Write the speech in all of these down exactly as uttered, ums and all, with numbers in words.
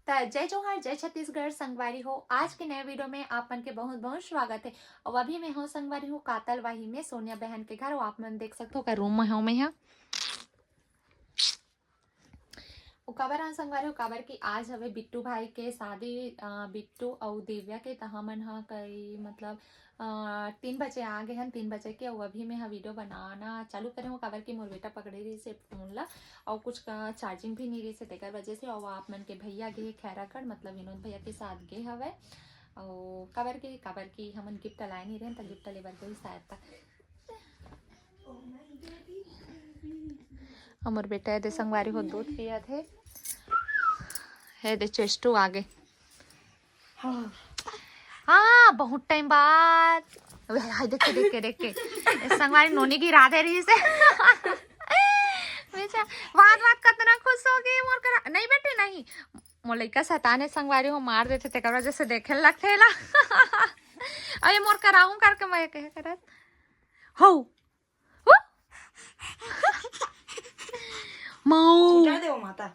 त जय जोहार, जय छत्तीसगढ़ संगवारी हो। आज के नए वीडियो में आप मन के बहुत बहुत स्वागत है। और अभी मैं हूँ संगवारी हो कातलवाही में सोनिया बहन के घर। और आप मन देख सकते हो का रूम में हूँ मैं यहाँ। वो काबर आन संगवारी हो, काबर कि आज हवे बिट्टू भाई के शादी, अ, बिट्टू अउ दिव्या के। त हमन ह कई मतलब अ, तीन बजे आ गए हन, तीन बजे के। अउ अभी मैं ह वीडियो बनाना चालू करे हूँ, काबर कि मोर बेटा पकड़े रहिस हे फोन ला, अउ कुछ का चार्जिंग भी नहीं रहिस हे, तेकर वजह से। अउ आप मन के भैया गे हे खैरागढ़, मतलब विनोद भैया के साथ गे हवे। अउ काबर के, काबर कि हमन गिफ्ट लाए नहीं रहे, त गिफ्ट ले बर गे शायद तक। हमर बेटा ये दे संगवारी हो दूध पियत हे। हे दे चेस्टू आगे। हाँ। हाँ, बहुत टाइम बाद। अबे, हाय, देख के, देख के, देख के। ये संगवारी नोनी गिरा दे रहिस हे। बेचा, बात, बात कतना खुश हो गई मोर करा। नहीं बेटी, नहीं। मोर लइका शैतान हे संगवारी हो, मार देथे, तेकर वजह से देखे लगथे ला। अरे मोर कराहूं करके मैं कहे करत। हो। हो। माऊ। छुटा दे वो माता।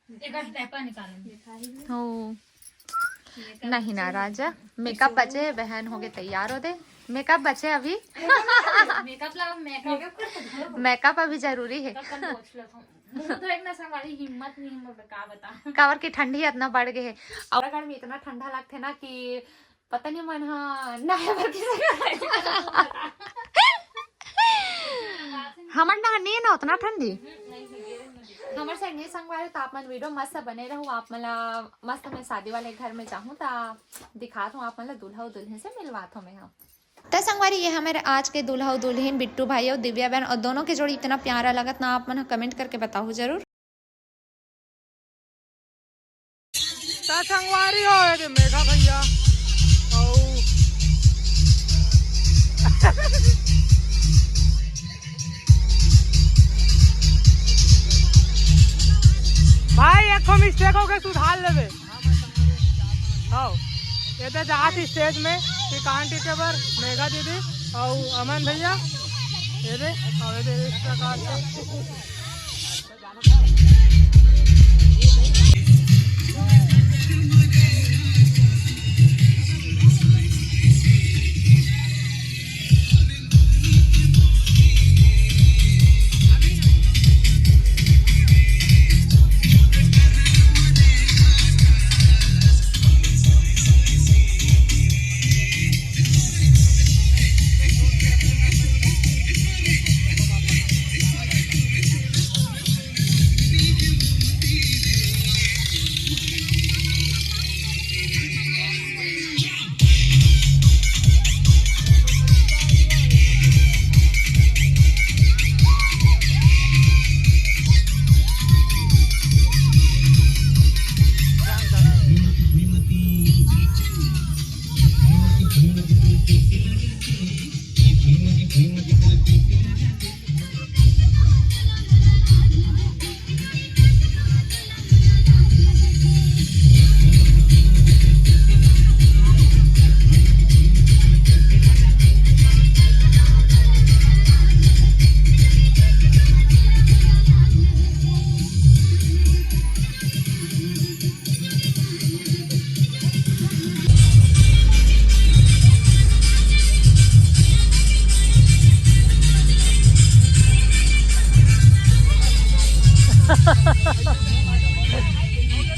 एकर diaper निकालो। हो। नहीं ना राजा, मेकअप बचे, बहन हो गए तैयार हो दे। मेकअप बचे अभी। मेकअप ला, मेकअप। मेकअप अभी जरूरी है। तब तक पोंछ लो तुम। मुंह तो एक ना संगवारी हिम्मत नहीं है, मैं का बता। काबर की ठंडी इतना बढ़ गई है। और अगर में इतना ठंडा लगथे ना कि पता नहीं मन हा नहाए बर किसे हमर ना नहीं ना उतना ठंडी। हमर संग नहीं संगवारी, तो आप मन वीडियो मस्त बने रहू। आप मन ला मस्त मैं शादी वाले घर में जाहूं, ता दिखात हूं आप मन ला दूल्हा अउ दुल्हन से मिलवात हूं मैं हा। त संगवारी, ये हमर आज के दूल्हा अउ दुल्हन बिट्टू भाई अउ दिव्या बहन, अउ दोनों के जोड़ी इतना प्यारा लगत ना, आप मन ह कमेंट करके बताहू जरूर। त संगवारी हो, ये दे मेघा भैया। अउ भाई, एक ठो मिस्टेक हो गए, सुधार लेबे। हाँ, ये दे जात स्टेज में टिकान टिके बर मेघा दीदी अउ अमन भैया। ये दे, अउ ये दे इस प्रकार से।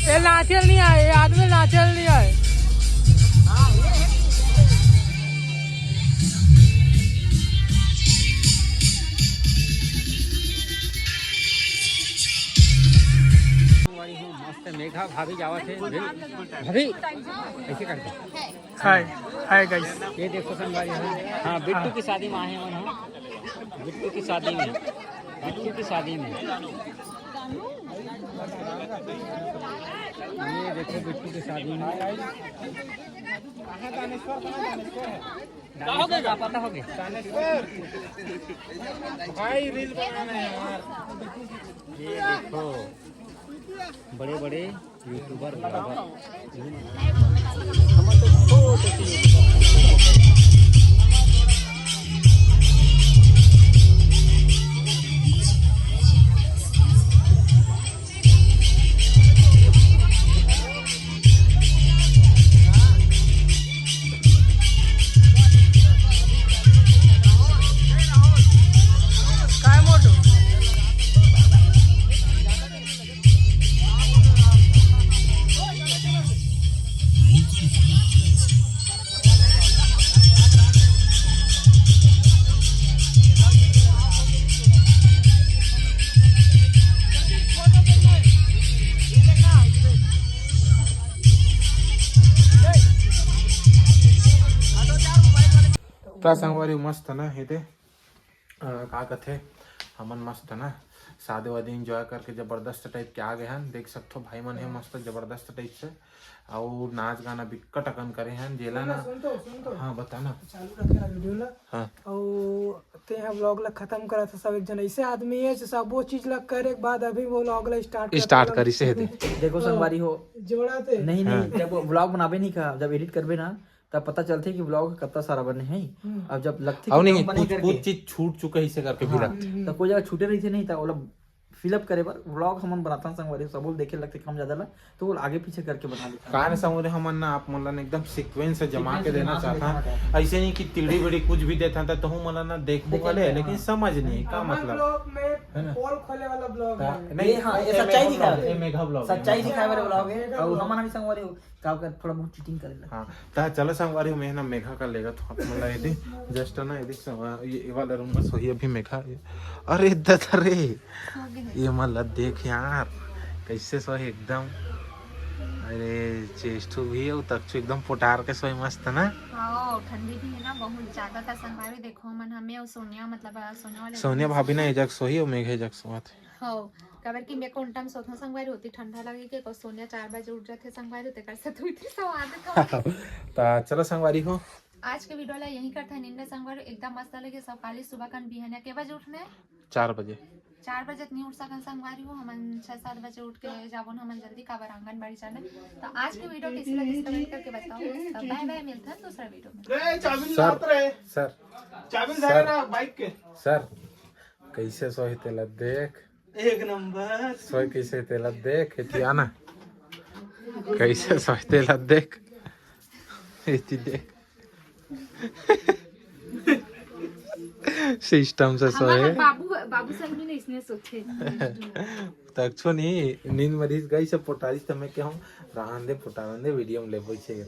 ये नाचेल नहीं आए, ये आदमी नाचेल नहीं आए। मस्त मेघा भाभी जावत हे। भाभी, ऐसे करके। हाय, हाय गाइस। ये देखो संगवारी हो। हाँ, बिट्टू की शादी में आए हैं हम। बिट्टू की शादी में। बिट्टू की शादी में। ये देखो बिट्टू की शादी में। कहाँ दानेश्वर, कहाँ दानेश्वर है? का हो गया? पता हो गया। भाई रील बनाना है यार। ये देखो, बड़े बड़े यूट्यूबर, ब्लॉगर। त संगवारी मस्त ना हे दे, अ, का कथे, हमन मस्त ना शादी वादी एंजॉय करके जबरदस्त टाइप के आ गए हन। देख सकथो भाई मन हे मस्त जबरदस्त टाइप से, अउ नाच गाना बिक्कट अकन करे हन जेला ना। सुन तो, सुन तो। हाँ, बता ना। चालू रखे ना वीडियो ला। हाँ। अउ ते ह व्लॉग ला खत्म करत ह। सब एक जन ऐसे आदमी है जो सब वो चीज ला करे के बाद अभी वो व्लॉग ला स्टार्ट स्टार्ट करिस हे दे। देखो संगवारी हो, जोड़ा ते। नहीं, नहीं, हाँ। जब व्लॉग बनाबे नहीं का, जब एडिट करबे ना, तब पता चलथे कि व्लॉग कत्ता सारा बने है। हम्म। अब जब लगथे अउ कि नहीं, कम बने कुछ, करके। कुछ चीज छूट चुका है इसे करके भी हाँ, लगथे। हम्म। तो कोई जगह छूटे रहिथे नहीं, तो ओला फिल अप करे बर व्लॉग हमन बनाथन संगवारी, सबो ल देखे लगथे कम ज्यादा ला, तो ओला आगे पीछे करके बना देथन। का ने संगवारी, हमन ना आप मन ला ना एकदम सीक्वेंस से जमा सीक्वेंस के से देना जमा के चाहथन। देना चाहथन। ऐसे नहीं कि तिड़ी बिड़ी कुछ भी देथन त तहू मन ला ना देखबो देखे वाले, हाँ। लेकिन समझ नहीं का हमर मतलब। व्लॉग में है ना? पोल खोले वाला व्लॉग ता-, है। नहीं, ये हाँ, ये ये सच्चाई मेघा दिखा व्लॉग रहे। है, ये मेघा व्लॉग सच्चाई है। दिखाए वाले व्लॉग है। मेघा और व्लॉग। हमन भी संगवारी हो, का कर थोड़ा बहुत चीटिंग करे ला। हाँ, त चलो संगवारी हो, मैं ना मेघा का लेगत हूँ आप मन ला ये दे, जस्ट ना ये देख संगवा-, ये, ये वाला रूम में सोही अभी मेघा। अरे ददा रे, सो गे हे। ये मन ला देख यार, कैसे सोहे एकदम। अरे चेष्टू भी है, तक्षु एकदम पोटार के सोहे मस्त ना। हाँ, ठंडी भी है ना बहुत ज्यादा। त संगवारी देखो मन हमें और सोनिया, मतलब, अ, सोनिया वाले सोनिया भाभी ना ए जग सोही और मेघा ए जग सोवत हे। हो, काबर कि मैं कोन टाइम सोथों संगवारी होती, ठंडा लगे के, को सोनिया चार बजे उठ जाथे संगवारी होते, कर से तू इतनी सो आदत हो। त चलो संगवारी हो। आज के वीडियो ला यहीं करथन एंड संगवारी, एकदम मस्त लगे। सब काली सुबह कन बिहनिया के बजे उठने? चार बजे। चार बजे त नहीं उठ सकन संगवारी हो, हमन छह सात बजे उठ के जाबो न, हमन जल्दी काबर आंगनबाड़ी जाना। त आज के वीडियो कैसे लगे, कमेंट करके बताओ। त बाय बाय, मिलथन दूसरा वीडियो में। रे, चाबी सर, लात रे। सर, चाबी सर, धरे ना बाइक के। सर, कैसे सोहे तेला देख। एक नंबर। सोहे कैसे तेला देख, एती आना। कैसे सोहे तेला देख, एती देख। सिस्टम से सोहे। हमारा बाबू, बाबू संग भी नहीं इसने सोचे। तक्षो नहीं, नींद मरीज गई से पोटारिस, त मैं कहूँ, रहन दे, पोटारन दे, वीडियो में लेबो छे।